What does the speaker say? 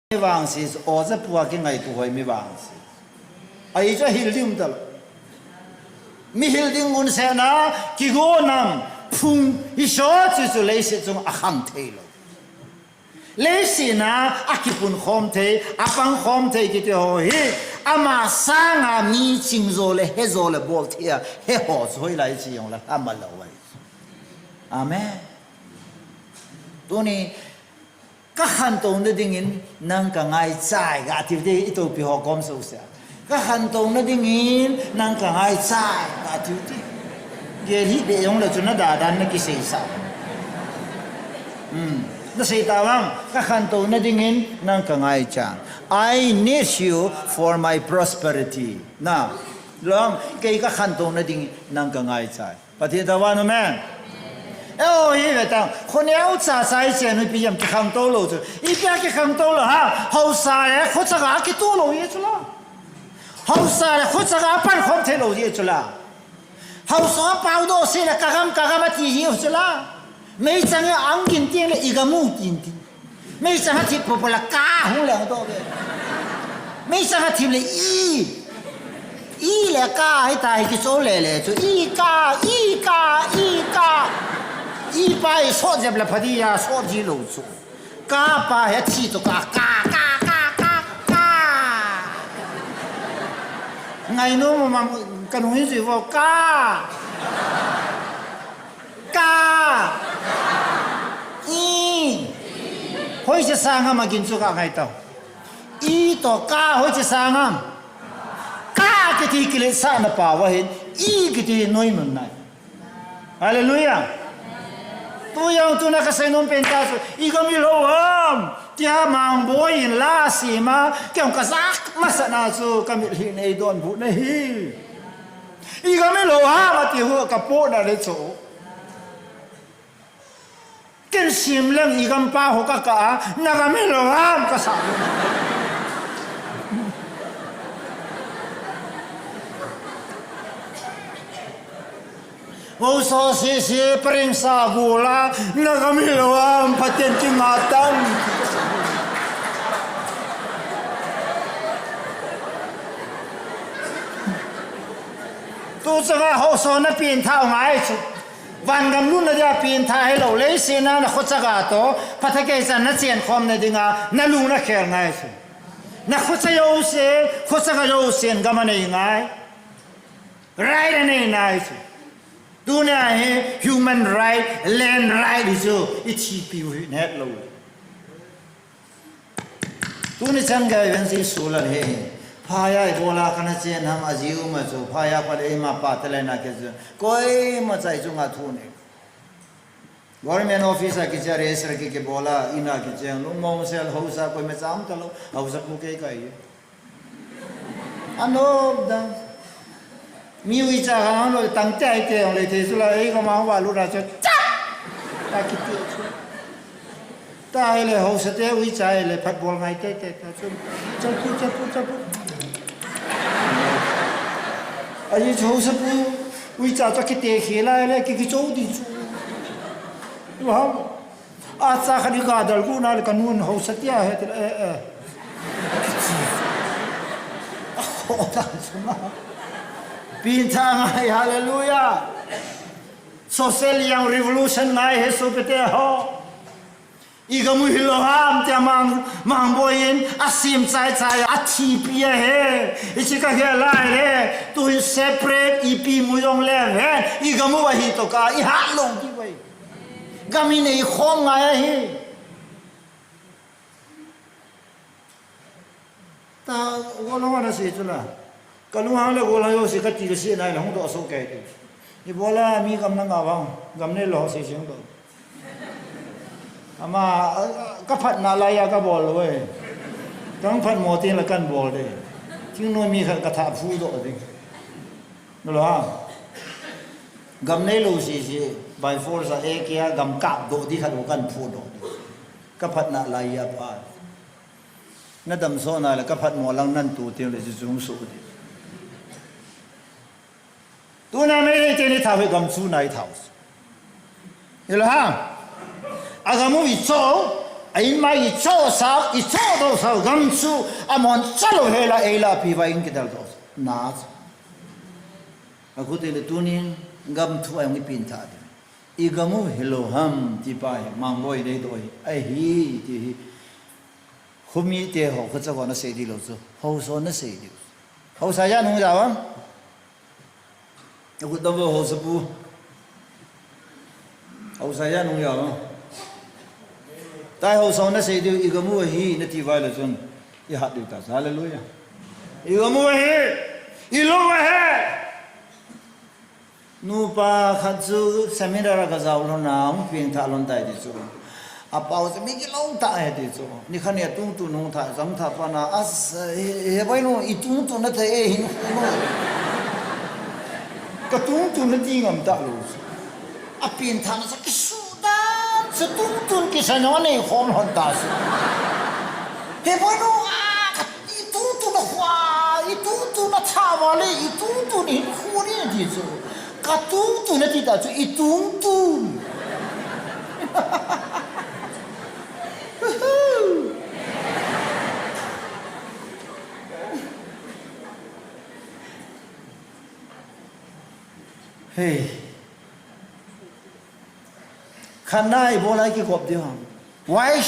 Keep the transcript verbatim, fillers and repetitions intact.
mi vangse, oja pua kingaito hoi mi vangse. Ahi chu ahil ding um talou. Mi hil ding un sena, kigo nam, phung, hicho chu chu leiset chunga akhang thei lou. Leiset a akipun khom thei, apang khom thei kiti ho hi, ama sanga mi ching jo le, he jo le bol thei a, he ho chu hoilai chi jong le, ama lou ahi. Amen. Tuni, ka khantou na dingin nang ka ngaichai, ga tiu te i topi ho kom so sia. Ka khantou na dingin nang ka ngaichai, ga tiu te. Gel hih be jong le chu na dadan na kisei sa. Hmm. Na sei ta vang, ka khantou na dingin nang ka ngaichai. I need you for my prosperity. Na, long, kei ka khantou na dingin nang ka ngaichai. Pathen thangvah in, amen. E o hi ve tang, khoneo cha cha i chen u ipi ham kikhangtou lou chu. Ipi a kikhangtou lou ham, haosa le khochaga kituh lou hi chu la. Haosa le khochaga pan khom thei lou hi chu la. Haosa pao doh se le ka gam, ka gam ati hi chu la. Meichang a ang kin teng le i gam u tin tin. Meichang a thip popo la ka hung leng doh ve. Meichang a thip le i. I le ka hi ta hi kichou le le chu. I ka, i ka, i ka. I pa i sot jep le pha di a, sot ji lou chu. Ka pa hi thi to ka, ka, ka, ka, ka, ka. Ngainom mama, ka nung hi chu vo ka. Ka. I. Hoiche sang ham a ginchuk a ngai tau. I toh ka hoiche sang ham. Ka kiti kiletsahna pao ahin. I kiti hi noinun nai. Hallelujah. Tu jong tuna ka seinom pen ta chu. I gam hilou ham. Tia Mangboi in la sima. Kei jong ka jah masat na chu ka mitlhi in eidonbut na hi. I gam hilou ham ati hu ka potna le chu. Ken sim leng i gam pa ho ka kah a, na gam hilou ham ka sa. Haosa sese, pareng sa gol a, na gam hilou ham, Pathen kingah tan. Tu changa haosa na pengthah u ngai chu. Van gam lutna dia pengthah hilou, leiset a na khochaga toh, phatah kei chan na chen khom na dinga, na lung na khel ngai chu. Na khocha jouse, khochaga jousen gam anei ngai. Right anei ngai chu. Tunia hi human right, land right hi chu, i thipi u hi na het lou. Tuni chan gei ven si sulal he. Phaya i bola kana chen ham a jiu ma chu. Phaya pa le ma pa te le na ke chu. Koima chai chu nga thu ne. Government office a kicha register ki ke bola ina kicheng lungmong sel haosa koima cham talou. Haosa pu kei kai. Anop da. Mi uicha kha hang lou, tang te ai te hong le te chu la, ei ka ma hong va lu ra chu, cha! Ta kiti chu. Ta ai le haosa te uicha ai le phat bol ngai te te ta chu. Cha pu, cha pu, cha pu. Ai chu haosa pu, uicha cha kiti khi lai le, ki ki chou di chu. Wa. Acha khat i ga dal gu na le ka nun haosa tia he te, eh, eh. A kho ta suma. Pengthah ngai, hallelujah. Social yang revolution ngai he sopite ho. I gam u hilou ham tia Mang, Mangboi in a sim chai chai a thipi a he. I chi ka he lai le. Tu hi separate ipi mu jong le he. I gam u ahi toh ka i hat lou ti vai. Gam i nei khom ngai ahi. Ta, golhang ana sei chu la. Ka lunghang le golhang jouse ka ti ka sei nai la hung doh so kei ti. I bola mi gam na nga vang, gam nei lou sei sei hung doh. Ama, a, a, ka phatna lai a ka bol lou e. Ka hung phat mo tin la kan bol de. Thingnoi mi khat ka thah phu doh ding. Na lou ha. Gam nei lou sei sei, by force a e kia gam kap doh di khat u kan phu doh di. Ka phatna lai a pa. Na dam so na le ka phat mo lang nan tu ti le chu chung su di. Tuna Meitei te ni thau hi gam chu nai thau. Hilou ha. A gam u i cho. Eima i chosa, i chodoh sa gam chu, amahon chalou hela eila pi va in kidaldoh. Na chu. Akhuti le tunin gam thu a hung i pin tha di. I gam u hilou ham ti pa hi, Mangloi nei doi. Ahi ti hi. Khumi te ho kha cha ko na sei di lou chu. Hausa na sei di. Hausa ja nung ja bang. Aku tabo hausa pu. Hausa ja nung ja bang. Tai hausa na sei di i gam u ahi na ti vai le chun. I hat di ta. Hallelujah. I gam u ahi. I lou ahi. Nupa khat chu seminar a ka jao lhon a, hung peng tha lhon tai ti chu. A pau chu mi kilou tah ahi ti chu. Ni khat ni a tungtun hung tha, jang tha pa na, as, he, he bai nu, i tungtun na thei e, hin nu. Ka tungtun na ti ngam ta lou chu. A peng tha na chu kisu dan, chu tungtun kisa na nei khom lhon ta chu. He bai nu, a, ka I tungtun a khua, i tungtun a tha vale, i tungtun hin khu ni ti chu. Ka tungtun a ti ta chu, i tungtun. Hey. Khat na i bol a i kikop diu ham. Why